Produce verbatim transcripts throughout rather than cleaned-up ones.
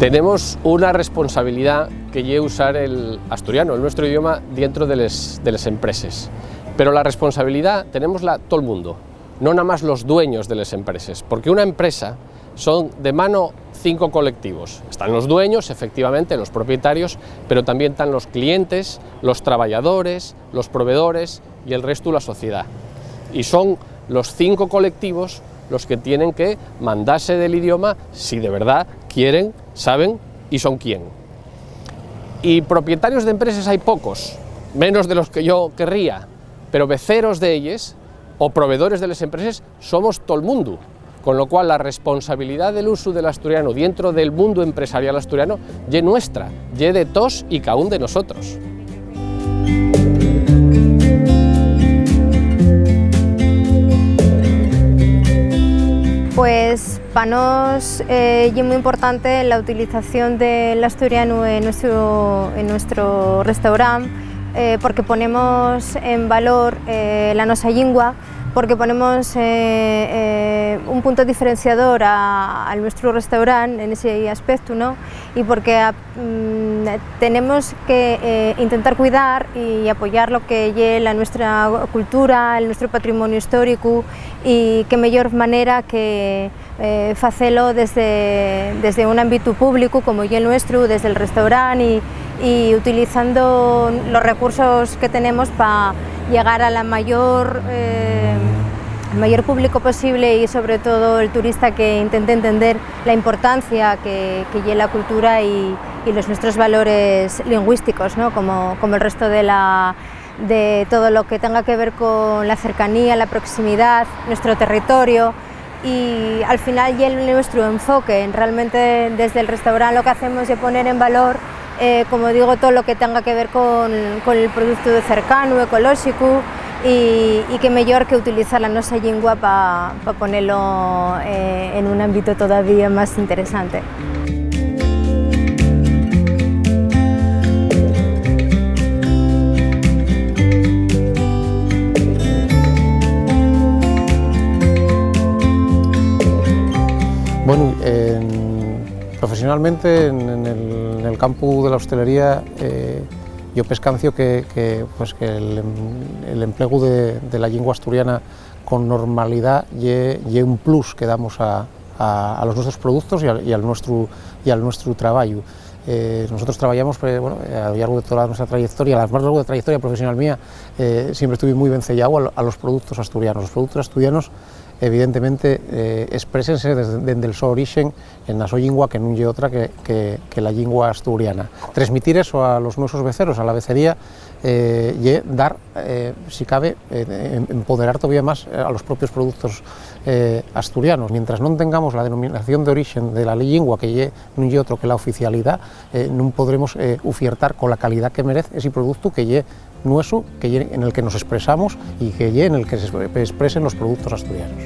Tenemos una responsabilidá que ye usar el asturiano, el nuestro idioma, dientro de les, de les empreses. Pero la responsabilidá tenémosla tol mundo, no namás los dueños de les empreses, porque una empresa son de mano cinco colectivos. Están los dueños, efectivamente, los propietarios, pero también están los clientes, los trabayadores, los proveedores y el restu, la sociedá. Y son los cinco colectivos los que tienen que mandase del idioma si de verdá quieren, saben y son quién. Y propietarios d'empreses hai pocos, menos de los que yo querría, pero veceros d'elles o proveedores de les empreses somos tol mundu, con lo cual la responsabilidá del usu del asturianu dientro del mundu empresarial asturiano ye nuestra, ye de tos y caún de nosotros. Pues pa nós, eh, ye mui importante la utilización del asturianu en nuestro, en nuestro restaurant, eh, porque ponemos en valor, eh, la nosa llingua, porque ponemos, eh, eh, un punto diferenciador a, al nuestro restaurant en ese aspecto, ¿no? Y porque a, mm, tenemos que, eh, intentar cuidar y apoyar lo que ye la nuestra cultura, el nuestro patrimonio histórico, y qué mejor manera que, eh, facelo desde, desde un ámbito público como ye el nuestro, desde el restaurant y, y utilizando los recursos que tenemos pa llegar a la mayor, eh, al mayor público posible y sobre todo el turista que intente entender la importancia que, que ye la cultura y, y los nuestros valores lingüísticos, ¿no? Como, como el resto de la, de todo lo que tenga que ver con la cercanía, la proximidad, nuestro territorio, y al final ye el nuestro enfoque. Realmente desde el restaurante lo que hacemos es poner en valor, eh, como digo, todo lo que tenga que ver con, con el producto cercano, ecológico, y, y qué mejor que utilizar la nosa llingua pa, pa ponelo, eh, en un ámbito todavía más interesante. Bueno, en, profesionalmente, en, en el, en el campu de la hostelería, eh, yo pescancio que, que, pues, que el, el emplegu de, de la llingua asturiana con normalidá ye, ye un plus que damos a, a, a los nuestros productos y al, y al nuestru, y al nuestru trabayu. Eh, nosotros trabayamos, pues, bueno, eh, a lo llargo de toda nuestra trayectoria, la más larga trayectoria profesional mía, eh, siempre estuve muy vencellado a, lo- a los productos asturianos. Los productos asturianos, evidentemente, eh, exprésense desde, dende el so origen en la so llingua, que nun ye otra que, que, que la llingua asturiana. Tresmitir eso a los nuesos veceros, a la vecería, eh, ye dar, eh, si cabe, eh, em- empoderar todavía más, eh, a los propios productos, eh, asturianos. Mientras non tengamos la denominación de origen de la llingua, que ye, nun ye otro que la oficialidá, eh, nun podremos, eh, ufiertar con la calidá que merez esi productu que ye nuesu, que ye en el que nos expresamos y que ye en el que se expre- expresen los productos asturianos.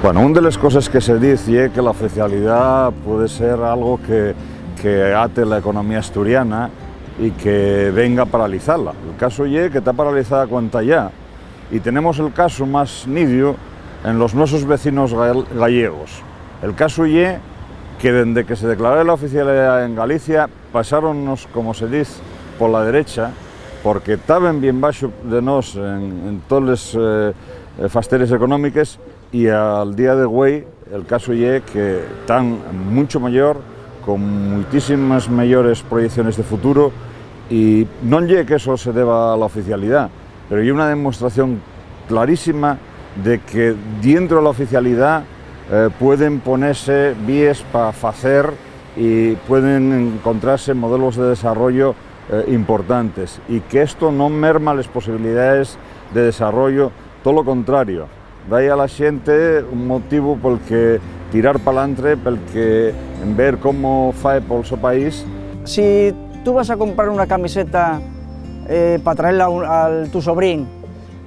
Bueno, un de les coses que se diz ye que la oficialidá puede ser algo que, que ate la economía asturiana y que venga a paralizala. El caso ye que ta paralizada cuantayá, y tenemos el caso más nidio en los nuesos vecinos gal- gallegos. El caso ye que dende que se declaró la oficialidá en Galicia, pasáronnos, como se diz, pola derecha, porque taben bien baxo de nós en, en toles, eh, fasteres económiques, y al día de güei el caso ye que tán muncho mellor, con muitísimas mellores proyecciones de futuro, y non ye que eso se deba a la oficialidá, pero ye una demostración clarísima de que dientro de la oficialidá, eh, pueden ponese víes pa facer y pueden encontrarse modelos de desarrollo, eh, importantes, y que esto non merma les posibilidaes de desarrollo, todo lo contrario, da a la xente un motivu pol que tirar p'alantre, pel que ver cómo fae pol so país. Si tú vas a comprar una camiseta, eh, pa traerla a un- al tu sobrín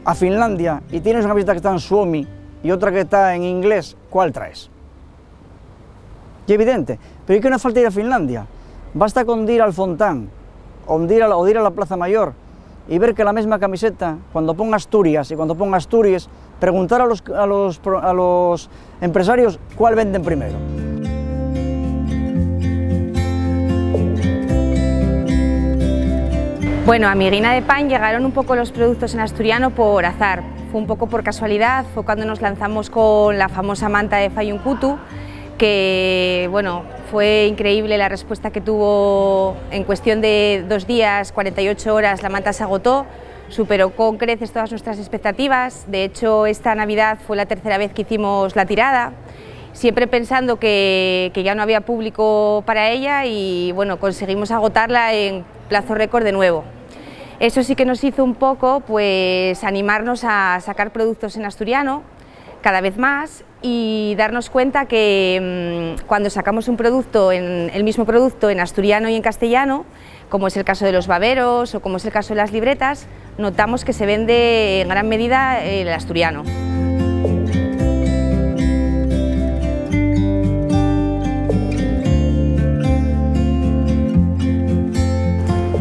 a Finlandia y tienes una camiseta que está en Suomi y otra que está en inglés, ¿cuál traes? Ye evidente, pero ye que no falta ir a Finlandia. Basta con dir al Fontán, o dir a la, o dir a la Plaza Mayor, y ver que la mesma camiseta, cuando ponga Asturias y cuando ponga Asturias, preguntar a los, a los pro- a los empresarios cuál venden primero. Bueno, a Miguina de Pan llegaron un poco los productos en asturiano por azar. Fue un poco por casualidad, fue cuando nos lanzamos con la famosa manta de Fayuncutu, que, bueno, fue increíble la respuesta que tuvo. En cuestión de dos días, cuarenta y ocho horas, la manta se agotó, superó con creces todas nuestras expectativas. De hecho, esta Navidad fue la tercera vez que hicimos la tirada, siempre pensando que, que ya no había público para ella y, bueno, conseguimos agotarla en plazo récord de nuevo. Eso sí que nos hizo un poco, pues, animarnos a sacar productos en asturiano cada vez más y darnos cuenta que, mm, cuando sacamos un producto en, el mismo producto en asturiano y en castellano, como es el caso de los baberos o como es el caso de las libretas, notamos que se vende en gran medida el asturiano.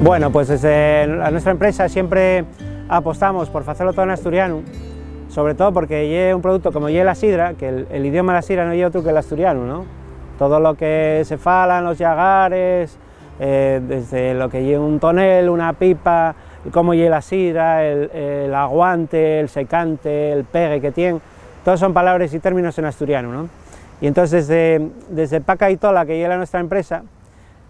Bueno, pues desde la nuestra empresa siempre apostamos por facelo todo en asturiano, sobre todo porque ye un producto como ye la sidra, que el, el idioma de la sidra no ye otro que el asturiano, ¿no? Todo lo que se falan, los llagares, eh, desde lo que ye un tonel, una pipa, cómo ye la sidra, el, el aguante, el secante, el pegue que tien, todos son palabras y términos en asturiano, ¿no? Y entonces desde, desde Paca y Tola, que ye la nuestra empresa,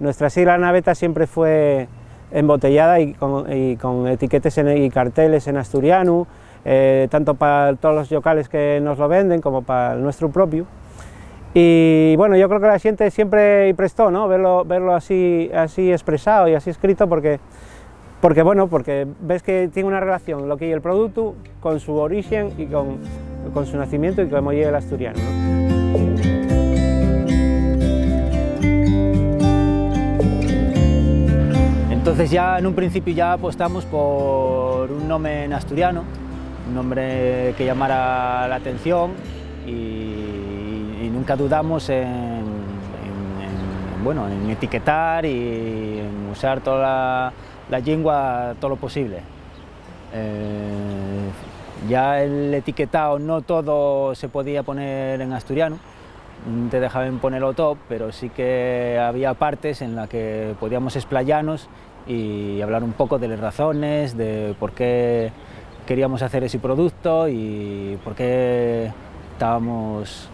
nuestra sidra Naveta siempre fue embotellada y con, y con etiquetes en, y carteles en asturiano, eh, tanto para todos los locales que nos lo venden como para el nuestro propio. Y bueno, yo creo que la gente siempre y prestó, ¿no? Verlo, verlo así, así expresado y así escrito, porque, porque, bueno, porque ves que tiene una relación lo que es el producto con su origen y con, con su nacimiento y cómo llega el asturiano, ¿no? Entonces ya en un principio ya apostamos por un nombre en asturiano, un nombre que llamara la atención y, y nunca dudamos en, en, en, bueno, en etiquetar y en usar toda la, la lengua todo lo posible. Eh, ya el etiquetado no todo se podía poner en asturiano, no te dejaban ponerlo todo, pero sí que había partes en las que podíamos explayanos y hablar un poco de las razones, de por qué queríamos hacer ese producto y por qué estábamos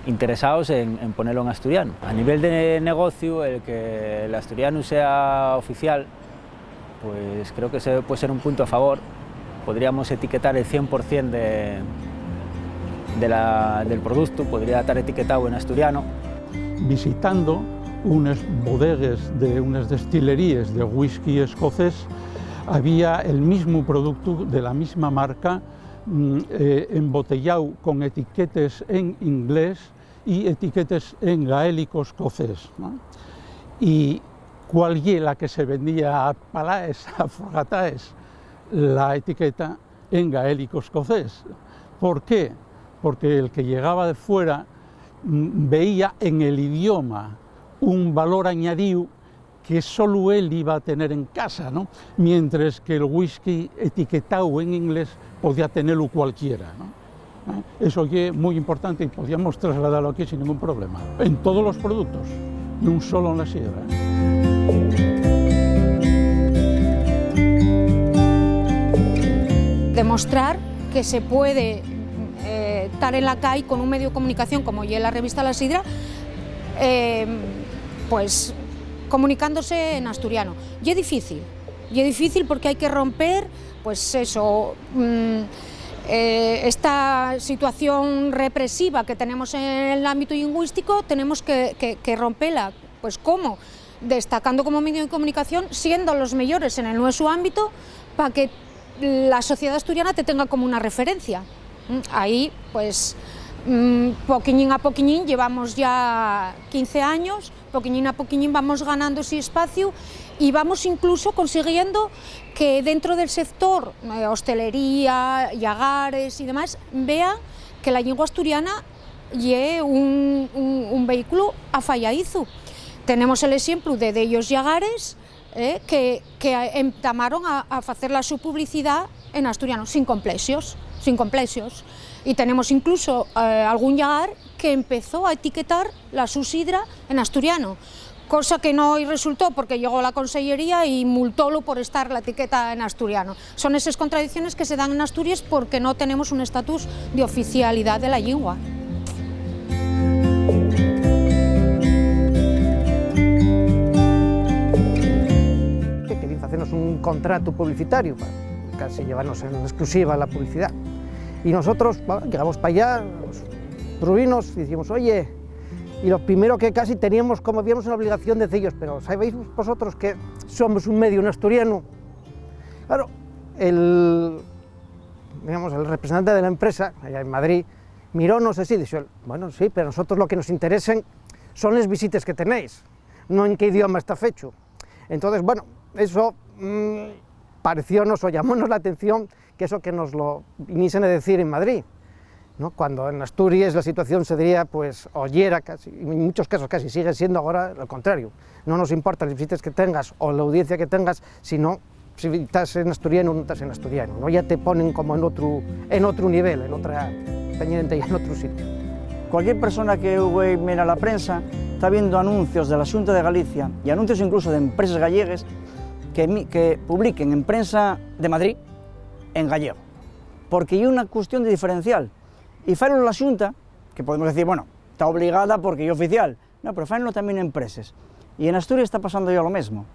interesados en, en ponerlo en asturiano. A nivel de negocio, el que el asturiano sea oficial, pues creo que se puede ser un punto a favor. Podríamos etiquetar el cien por cien de, de la, del producto, podría estar etiquetado en asturiano. Visitando unes bodegues de unes destileríes de whisky escocés, había el mismu productu de la misma marca, mm, eh, embotellao con etiquetes en inglés y etiquetes en gaélico escocés, ¿no? Y cuál ye la que se vendía a palaes, a forgataes, la etiqueta en gaélico escocés. ¿Por qué? Porque el que llegaba de fuera, mm, veía en el idioma un valor añadiu que solo él iba a tener en casa, ¿no? Mientres que el whisky etiquetao en inglés podía tenelo cualquiera, ¿no? ¿Eh? Eso ye muy importante y podíamos trasladarlo aquí sin ningún problema. En todos los productos, no solo en la sidra, ¿eh? Demostrar que se puede, eh, tar en la cai con un medio de comunicación como ye la revista La Sidra, eh, pues comunicándose en asturiano. Ye difícil, ye difícil porque hai que romper, pues eso, mm, eh, esta situación represiva que tenemos en el ámbito lingüístico, tenemos que, que, que rompela. Pues ¿cómo? Destacando como medio de comunicación, siendo los mejores en el nuestro ámbito, para que la sociedad asturiana te tenga como una referencia. Mm, ahí, pues, mm, poquiñín a poquiñín, llevamos ya quince años, poquiñín a poquiñín vamos ganando ese espacio y vamos incluso consiguiendo que dentro del sector, eh, hostelería, llagares y demás, vean que la lengua asturiana ye un, un, un vehículu afayadizu. Tenemos el exemplu de dellos llagares, eh, que, que entamaron a, a facer la su publicidá en asturiano, sin complexos, sin complexos. Y tenemos incluso, eh, algún llagar que empezó a etiquetar la su sidra en asturiano, Cosa que no resultó porque llegó la consellería y multólo por estar la etiqueta en asturiano. Son esas contradicciones que se dan en Asturias porque no tenemos un estatus de oficialidad de la lengua. Que queríen facernos un contratu publicitariu, pa casi llevarnos en exclusiva la publicidá. Y nosotros, bueno, llegamos pa allá, los ruinos, y decimos: "Oye", y lo primero que casi teníamos, como habíamos una obligación de decir ellos: "Pero ¿sabéis vosotros que somos un medio en asturiano?". Claro, el, digamos, el representante de la empresa, allá en Madrid, mirónos así, dijo él: "Bueno, sí, pero a nosotros lo que nos interesen son les visites que tenéis, no en qué idioma está fecho". Entonces, bueno, eso, mm, pareciónos o llamónos la atención que eso que nos lo viniesen a decir en Madrid, ¿no? Cuando en Asturias la situación se diría, pues, o yera casi, en muchos casos casi sigue siendo ahora lo contrario. No nos importa les visites que tengas o la audiencia que tengas, sino si estás en asturiano o no estás en asturiano, ¿no? Ya te ponen como en otro, en otro nivel, en otra, teñen en otro sitio. Cualquier persona que hue mira la prensa ta viendo anuncios de la Xunta de Galicia y anuncios incluso de empreses gallegues que mi-, que publiquen en prensa de Madrid en gallego, porque ye una cuestión de diferencial. Y failo la Xunta, que podemos decir, bueno, ta obligada porque ye oficial. No, pero fáenlo también empreses. Y en Asturias ta pasando ya lo mesmo.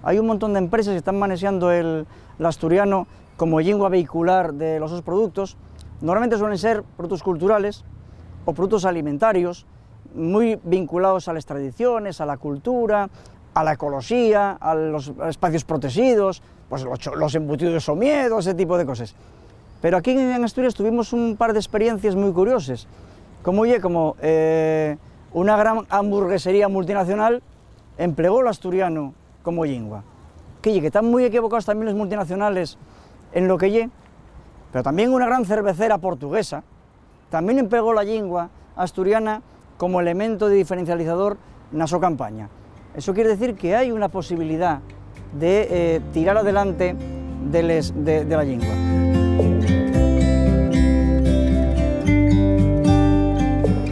Hai un montón de empreses que tán manexando el, l'asturiano como llingua vehicular de los sos productos. Normalmente suelen ser productos culturales o productos alimentarios, mui vinculaos a les tradiciones, a la cultura, a la ecoloxía, a los espacios protexidos, pues, los cho-, los embutidos de Somiedo, ese tipo de coses. Pero aquí en, en Asturias tuvimos un par d'experiencies mui curioses, como ye, como, eh, una gran hamburguesería multinacional emplegó l'asturiano como llingua. Que ye, que tán mui equivocaos tamién les multinacionales en lo que ye, pero tamién una gran cervecera portuguesa tamién emplegó la llingua asturiana como elemento de diferencializador na so campaña. Eso quier decir que hai una posibilidá de, eh, tirar adelante de les, de, de la llingua.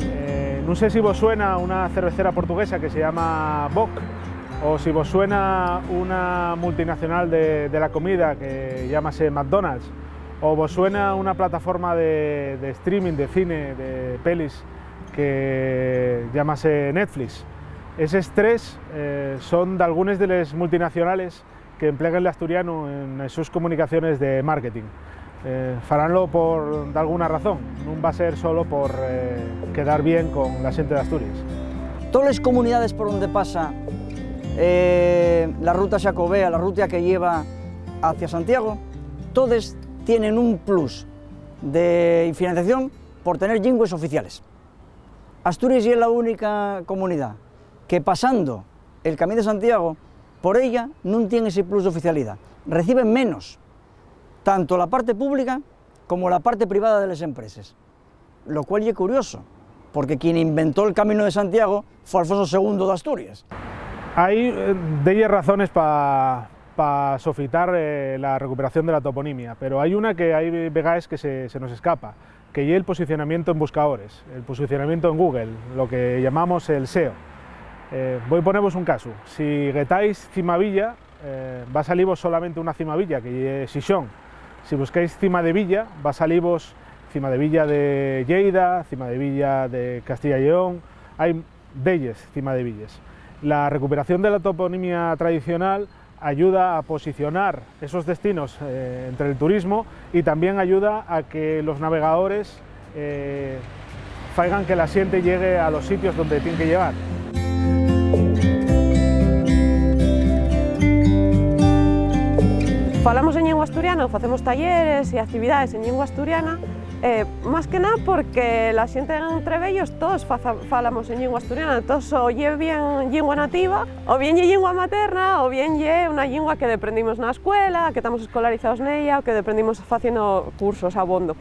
Eh, nun sé si vos suena una cervecera portuguesa que se llama Boc, o si vos suena una multinacional de, de la comida que llámase McDonald's, o vos suena una plataforma de, de streaming, de cine, de pelis, que llámase Netflix. Eses tres, eh, son dalgunes de les multinacionales que empleguen l'asturianu en les sus comunicaciones de marketing. Eh, faranlo por dalguna razón, nun va ser solo por, eh, quedar bien con la xente d'Asturias. Toles comunidades por onde pasa, eh, la ruta xacobea, la ruta que lleva hacia Santiago, todes tienen un plus de financiación por tener llingües oficiales. Asturias ye la única comunidá que, pasando el Camín de Santiago, por ella nun tien ese plus d'oficialidá. Recibe menos, tanto la parte pública como la parte privada de les empreses. Lo cual ye curioso, porque quien inventó el Camino de Santiago fue Alfonso segundo d'Asturias. Hai, eh, delles razones pa, pa sofitar, eh, la recuperación de la toponimia, pero hai una que hai vegaes que se, se nos escapa, que ye el posicionamiento en buscadores, el posicionamiento en Google, lo que llamamos el seo. Eh, voi ponevos un casu. Si guetáis Cimavilla, eh, va salivos solamente una Cimavilla, que ye Xixón. Si buscáis Cima de Villa, va salivos Cima de Villa de Lleida, Cima de Villa de Castilla y Lleón. Hai delles Cima de Villes. La recuperación de la toponimia tradicional ayuda a posicionar esos destinos, eh, entre el turismo y también ayuda a que los navegadores, eh, faigan que la xente llegue a los sitios donde tien que llegar. Falamos en llingua asturiana, facemos talleres y actividades en llingua asturiana, eh, más que nada porque la xente entre ellos todos faza-, falamos en llingua asturiana, todos o ye bien llingua nativa, o bien ye llingua materna, o bien ye una llingua que deprendimos na escuela, que tamos escolarizaos nella, o que deprendimos faciendo cursos abondo.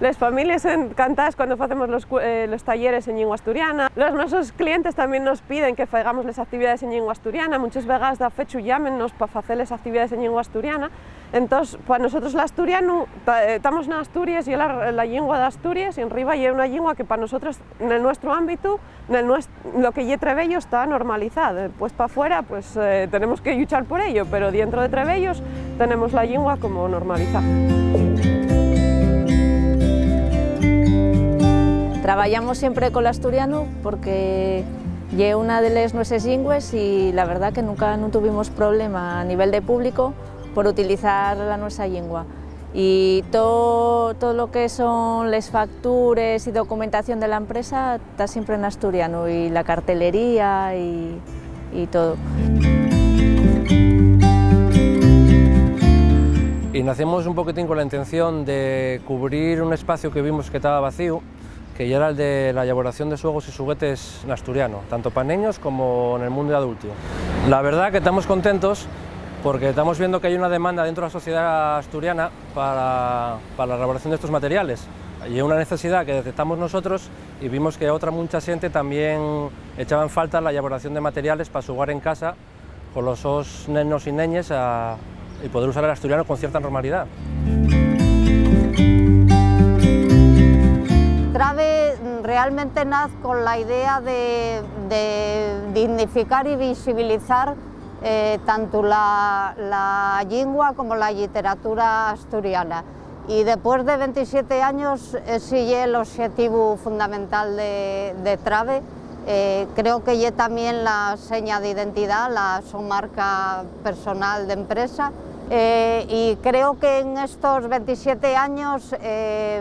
Les families encantaes cuando facemos los cu-, eh, los talleres en llingua asturiana. Los nuesos clientes tamién nos piden que faigamos les actividades en llingua asturiana. Munches vegaes, dafechu, llámennos pa facer les actividades en llingua asturiana. Entós, pa nosotros l'asturianu, ta-, eh, tamos n'Asturies, ye la, la llingua d'Asturies, y enriba ye una llingua que pa nosotros, nel nuestru ámbitu, nel nues-, lo que ye Trebellos ta normalizá. Pues pa fuera, pues, eh, tenemos que lluchar por ello, pero dientro de Trebellos tenemos la llingua como normalizá. Trabayamos siempre col asturianu porque ye una de les nueses llingües y la verdá que nunca nun tuvimos problema a nivel de público por utilizar la nuesa llingua. Y to-, todo lo que son les factures y documentación de la empresa ta siempre en asturianu, y la cartelería y, y todo. Y nacimos un poquitín con la intención de cubrir un espacio que vimos que taba vacío, que yera el de la elaboración de xuegos y xuguetes n'asturiano, tanto pa neños como nel mundu adultu. La verdá que tamos contentos porque tamos viendo que hai una demanda dentro de la sociedá asturiana para, para la elaboración de estos materiales. Ye una necesidá que detectamos nosotros y vimos que otra muncha xente tamién echaba en falta la elaboración de materiales pa xugar en casa colos sos nenos y neñes a, y poder usar el asturiano con cierta normalidá. Trave realmente naz con la idea de, de dignificar y visibilizar, eh, tanto la, la llingua como la lliteratura asturiana. Y depués de ventisiete años, esi ye l'oxetivu fundamental de, de Trave. Eh, creo que ye tamién la seña d'identidá, la so marca personal d'empresa. Eh, y creo que en estos ventisiete años, eh,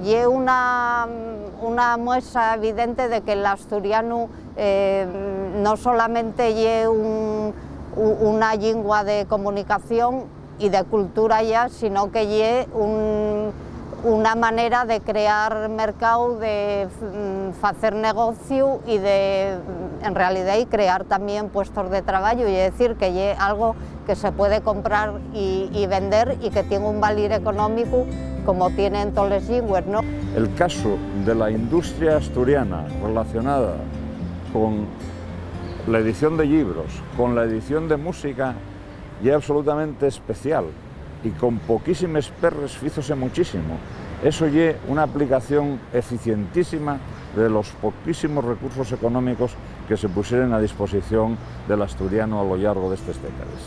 ye una, una muesa evidente de que l'asturianu, eh, no solamente ye un, u-, una llingua de comunicación, y de cultura ya, sino que ye un, una manera de crear mercáu, de, mm, facer negociu y de, en realidá, y crear tamién puestos de trabayu, ye decir, que ye algo que se puede comprar y, y vender y que tien un valir económicu como tienen toles les llingües, ¿no? El caso de la industria asturiana relacionada con la edición de libros, con la edición de música, ye absolutamente especial y con poquísimes perres fízose muchísimo. Eso ye una aplicación eficientísima de los poquísimos recursos económicos que se pusieren a disposición del asturiano a lo llargo de estas décadas.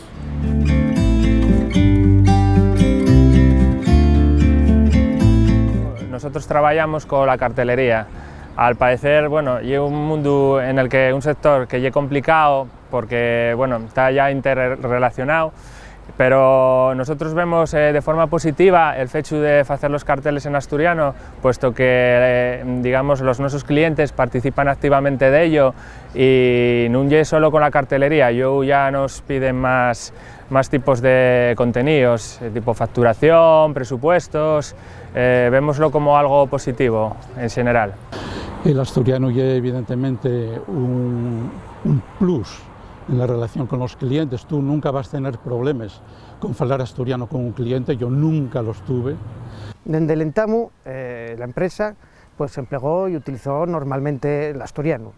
Nosotros trabajamos con la cartelería. Al parecer, bueno, ye un mundo en el que un sector que ye complicado, porque, bueno, ta ya interrelacionao, pero nosotros vemos, eh, de forma positiva el fechu de facer los carteles en asturiano, puesto que, eh, digamos, los nuesos clientes participan activamente d'ello, y nun ye solo con la cartelería, yo ya nos piden más, más tipos de conteníos, eh, tipo facturación, presupuestos, eh, vémoslo como algo positivo en xeneral. El asturiano ye, evidentemente, un, un plus en la relación con los clientes. Tú nunca vas a tener problemas con falar asturiano con un cliente, yo nunca los tuve. Dende l'entamu, eh, la empresa, pues, emplegó y utilizó normalmente l'asturianu.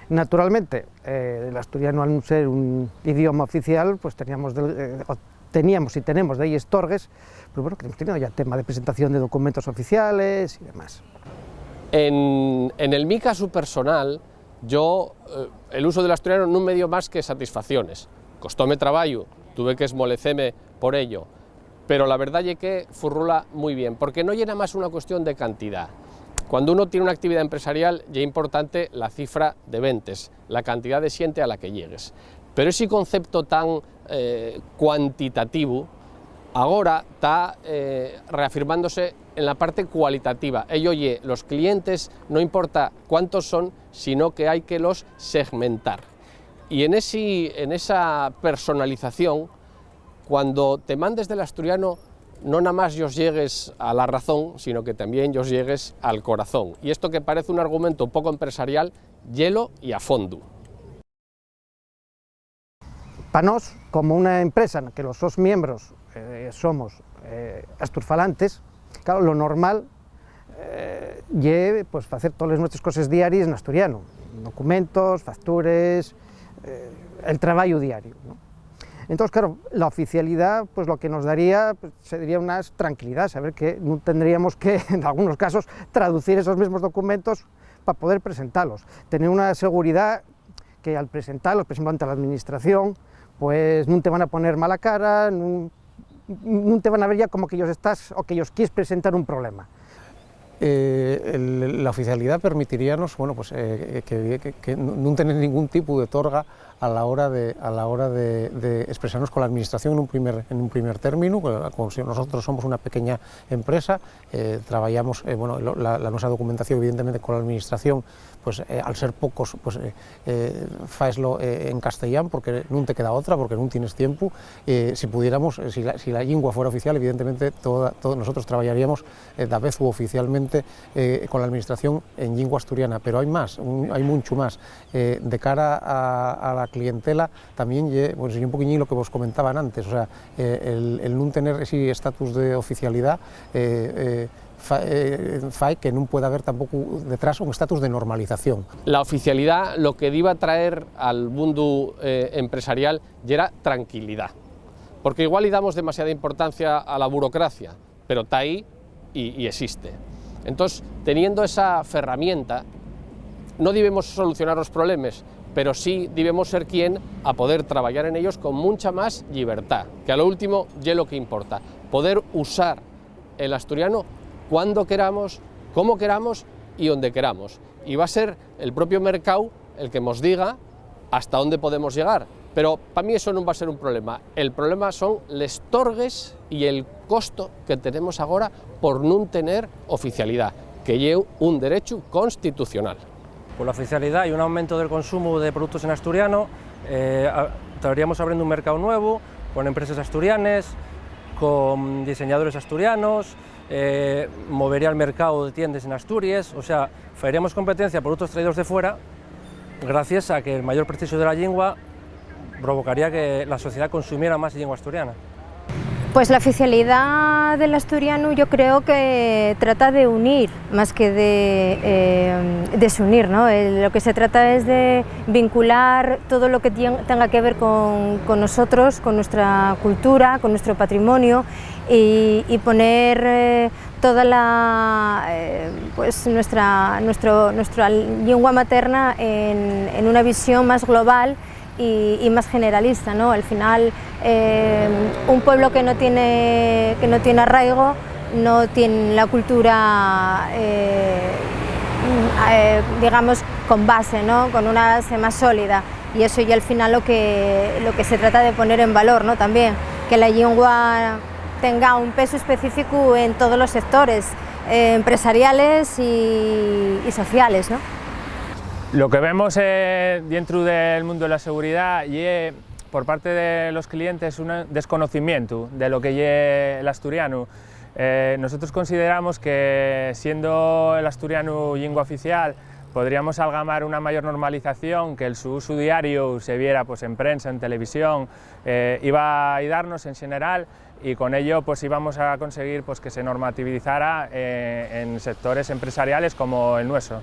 Naturalmente, eh, l'asturianu, al nun ser un idioma oficial, pues, teníamos del-, eh, o teníamos y tenemos delles torgues, pero bueno, que hemos tenido ya tema de presentación de documentos oficiales y demás. En, en el mi casu personal, yo, eh, el uso del asturiano nun me dio más que satisfacciones. Costóme trabayu, tuve que esmoleceme por ello, pero la verdá ye que furrula mui bien, porque no ye namás una cuestión de cantidá. Cuando uno tiene una actividá empresarial, ye importante la cifra de ventes, la cantidá de xente a la que llegues. Pero esi concepto tan, eh, cuantitativu, agora ta, eh, reafirmándose en la parte cualitativa. Ello ye, los clientes, no importa cuántos son, sino que hai que los segmentar. Y en esi, en esa personalización, cuando te mandes del asturiano, no namás yos llegues a la razón, sino que tamién yos llegues al corazón. Y esto que parece un argumento poco empresarial, yelo y a fondu. Pa nós, como una empresa na que los sos miembros, eh, somos, eh, asturfalantes, claro, lo normal, eh, ye, pues, facer toles nuestres coses diaries n'asturianu, documentos, factures, eh, el trabayu diariu, ¿no? Entós, claro, la oficialidá, pues, lo que nos daría, pues, sería una tranquilidá, saber que nun tendríamos que, en algunos casos, traducir esos mesmos documentos pa poder presentalos. Tener una seguridá que al presentalos, por exemplo, ante la administración, pues, nun te van a poner mala cara, nun, nun te van a ver ya como que ellos estás o que ellos quies presentar un problema. Eh, el, la oficialidá permitiríanos, bueno, pues, eh, que, que, que nun tener ningún tipu de torga a la hora de, a la hora de, de espresarnos con la administración en un primer, en un primer término, con, con, si nosotros somos una pequeña empresa, eh, trabajamos, eh, bueno, lo, la, la nuestra documentación, evidentemente, con la administración, pues, eh, al ser pocos, pues, eh, eh, faeslo, eh, en castellán, porque nun te queda otra, porque nun tienes tiempo. Eh, si pudiéramos, eh, si la, si la llingua fuera oficial, evidentemente, toda, todos nosotros trabajaríamos, eh, davezu oficialmente, eh, con la administración en llingua asturiana, pero hai más, un, hai muncho más. Eh, de cara a, a la clientela, tamién ye, pues, ye un poquiñín lo que vos comentaban antes, o sea, eh, el, el nun tener esi estatus de oficialidá, eh, eh, fa-, eh, fai que nun pueda haber tampoco detrás un estatus de normalización. La oficialidá lo que diba traer al mundu, eh, empresarial yera tranquilidá, porque igual y damos demasiada importancia a la burocracia, pero ta ahí y, y existe. Entós, teniendo esa ferramienta, no debemos solucionar los problemes, pero sí debemos ser quien a poder trabajar en ellos con mucha más llibertá, que a lo último ye lo que importa, poder usar el asturiano cuando queramos, como queramos y onde queramos. Y va a ser el propio mercáu el que mos diga hasta onde podemos llegar. Pero pa mí eso nun va a ser un problema. El problema son les torgues y el costo que tenemos agora por nun tener oficialidá, que ye un derechu constitucional. Con la oficialidá y un aumento del consumo de productos en asturiano, eh, a-, estaríamos abriendo un mercado nuevo, con empresas asturianes, con diseñadores asturianos, eh, movería el mercado de tiendas en Asturias, o sea, faríamos competencia a productos traídos de fuera, gracias a que el mayor prestigio de la lengua provocaría que la sociedad consumiera más lengua asturiana. Pues la oficialidad del asturiano yo creo que trata de unir más que de, eh, desunir, ¿no? El, lo que se trata es de vincular todo lo que tien-, tenga que ver con, con nosotros, con nuestra cultura, con nuestro patrimonio y, y poner, eh, toda la, eh, pues nuestra, nuestro, nuestra lengua materna en, en una visión más global y, y más generalista, ¿no? Al final, eh, un pueblo que no tiene, que no tiene arraigo no tiene la cultura, eh, eh, digamos, con base, ¿no? Con una base más sólida. Y eso ya al final lo que, lo que se trata de poner en valor, ¿no? También, que la lengua tenga un peso específico en todos los sectores, eh, empresariales y, y sociales, ¿no? Lo que vemos, eh, dentro del mundo de la seguridad ye, por parte de los clientes, un desconocimiento de lo que ye el asturiano. Eh, nosotros consideramos que, siendo el asturiano lengua oficial, podríamos algamar una mayor normalización, que el su uso diario se viera, pues, en prensa, en televisión, eh, iba a ayudarnos en general, y con ello, pues, íbamos a conseguir, pues, que se normativizara, eh, en sectores empresariales como el nuestro.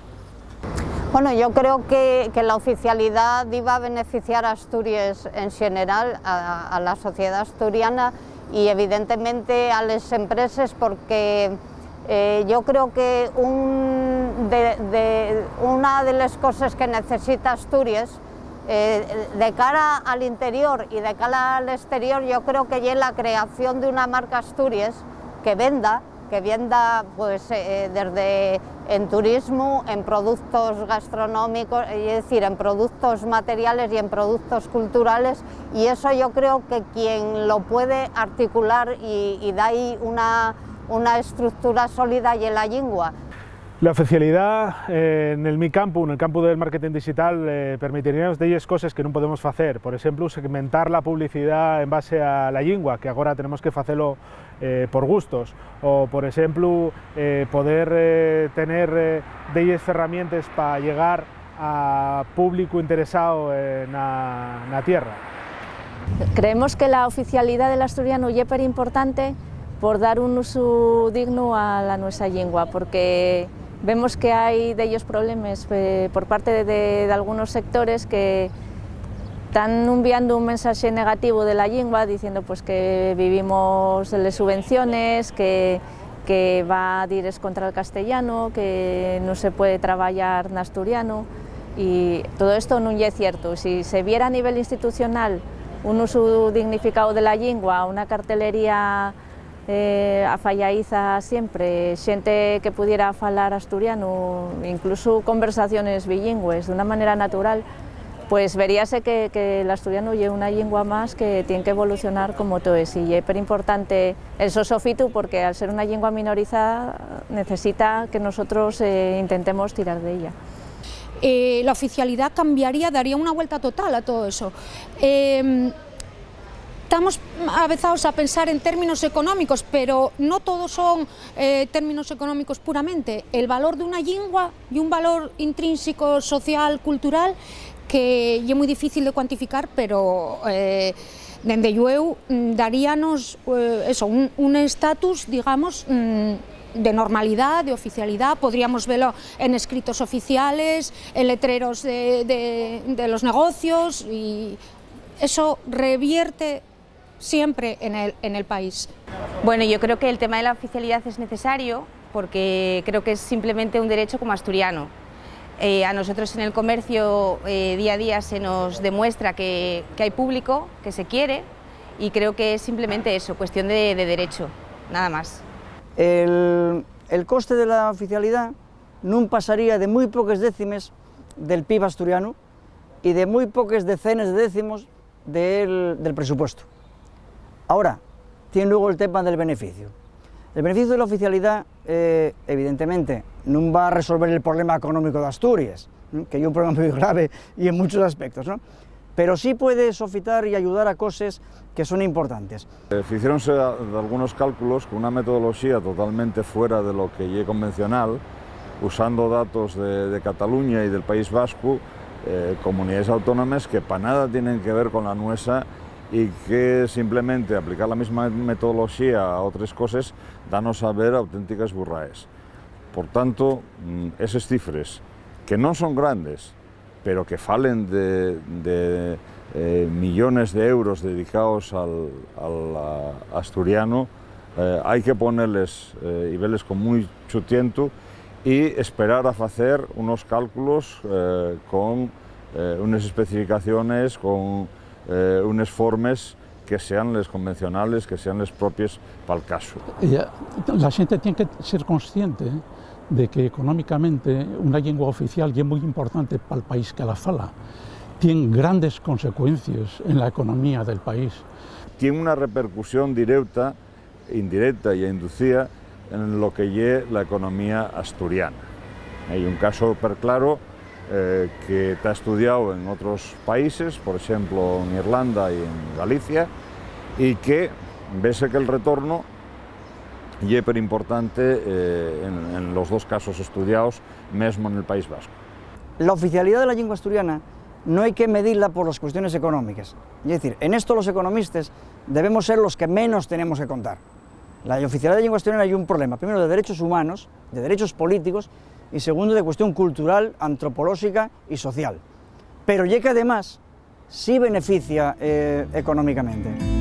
Bueno, yo creo que, que la oficialidad iba a beneficiar a Asturias en general, a, a la sociedad asturiana y evidentemente a las empresas, porque, eh, yo creo que un de, de, una de las cosas que necesita Asturias, eh, de cara al interior y de cara al exterior, yo creo que ye la creación de una marca Asturias que venda, que venda, pues, eh, desde en turismo, en productos gastronómicos, es decir, en productos materiales y en productos culturales, y eso yo creo que quien lo puede articular y, y da ahí una, una estructura sólida y en la lengua. La oficialidá, eh, nel mi campu, nel campu del marketing digital, eh, permitiríanos delles coses que nun podemos facer. Por exemplu, segmentar la publicidá en base a la llingua, que agora tenemos que facelo, eh, por gustos. O, por exemplu, eh, poder, eh, tener, eh, delles ferramientes pa llegar a públicu interesao, eh, na, na tierra. Creemos que la oficialidá del asturianu ye perimportante por dar un usu dignu a la nuesa llingua, porque vemos que hai dellos problemes, eh, por parte de, de algunos sectores que tán unviando un mensaxe negativu de la llingua, diciendo, pues, que vivimos de les subvenciones, que, que va dires contra'l castellanu, que nun se puede trabayar n'asturianu, y todo esto nun ye cierto. Si se viera a nivel institucional un usu dignificáu de la llingua, una cartelería, eh, afayadiza siempre, xente que pudiera falar asturianu, incluso conversaciones bilingües, d'una manera natural, pues veríase que, que l'asturianu ye una llingua más que tien que evolucionar como toes, y ye perimportante el so sofitu, porque al ser una llingua minorizada necesita que nosotros, eh, intentemos tirar d'ella. Eh, la oficialidá cambiaría, daría una vuelta total a todo eso. Em, tamos avezaos a pensar en términos económicos, pero no todos son, eh, términos económicos puramente. El valor d'una llingua ye un valor intrínseco, social, cultural, que ye mui difícil de cuantificar, pero, eh, dende llueu, mm, daríanos, eh, eso, un, un estatus, digamos, mm, de normalidá, de oficialidá. Podríamos velo en escritos oficiales, en letreros de, de, de los negocios, y eso revierte siempre en el, en el país. Bueno, yo creo que el tema de la oficialidad es necesario porque creo que es simplemente un derecho como asturiano. Eh, a nosotros en el comercio, eh, día a día se nos demuestra que, que hay público, que se quiere, y creo que es simplemente eso, cuestión de, de derecho, nada más. El, el coste de la oficialidá nun pasaría de mui poques décimes del pib asturianu y de mui poques decenes de décimos del, del presupuesto. Ahora, tien luego el tema del beneficio. El beneficio de la oficialidá, eh, evidentemente, nun va a resolver el problema económico d'Asturies, ¿m? Que ye un problema mui grave y en muchos aspectos, ¿no? Pero sí puede sofitar y ayudar a coses que son importantes. Eh, ficiéronse a-, dalgunos cálculos con una metodoloxía totalmente fuera de lo que ye convencional, usando datos de, de Cataluña y del País Vasco, eh, comunidaes autónomes que pa nada tienen que ver con la nuesa y que simplemente aplicar la misma metodoloxía a otres coses danos a ver auténtiques burraes. Por tanto, mm, eses cifres, que non son grandes, pero que falen de, de, eh, millones de euros dedicaos al, al, a, asturiano, eh, hai que poneles, eh, y veles con mucho tientu y esperar a facer unos cálculos, eh, con, eh, unes especificaciones, con, eh, unes formes que sean les convencionales, que sean les propies pal casu. Y, eh, la xente tien que ser consciente de que económicamente una llingua oficial ye mui importante pal país que la fala. Tien grandes consecuencies en la economía del país. Tien una repercusión direuta, indirecta y inducía en lo que ye la economía asturiana. Hai un caso perclaro, eh, que ta estudiao en otros países, por exemplo, en Irlanda y en Galicia, y que vese que el retorno ye perimportante, eh, en, en los dos casos estudiaos, mesmo en el País Vasco. La oficialidá de la llingua asturiana no hai que medila por les cuestiones económiques. Es decir, en esto los economistas debemos ser los que menos tenemos que contar. La oficialidá de la llingua asturiana ye un problema, primero, de derechos humanos, de derechos políticos, y segundo, de cuestión cultural, antropolóxica y social. Pero ye que, además, sí beneficia, eh, económicamente.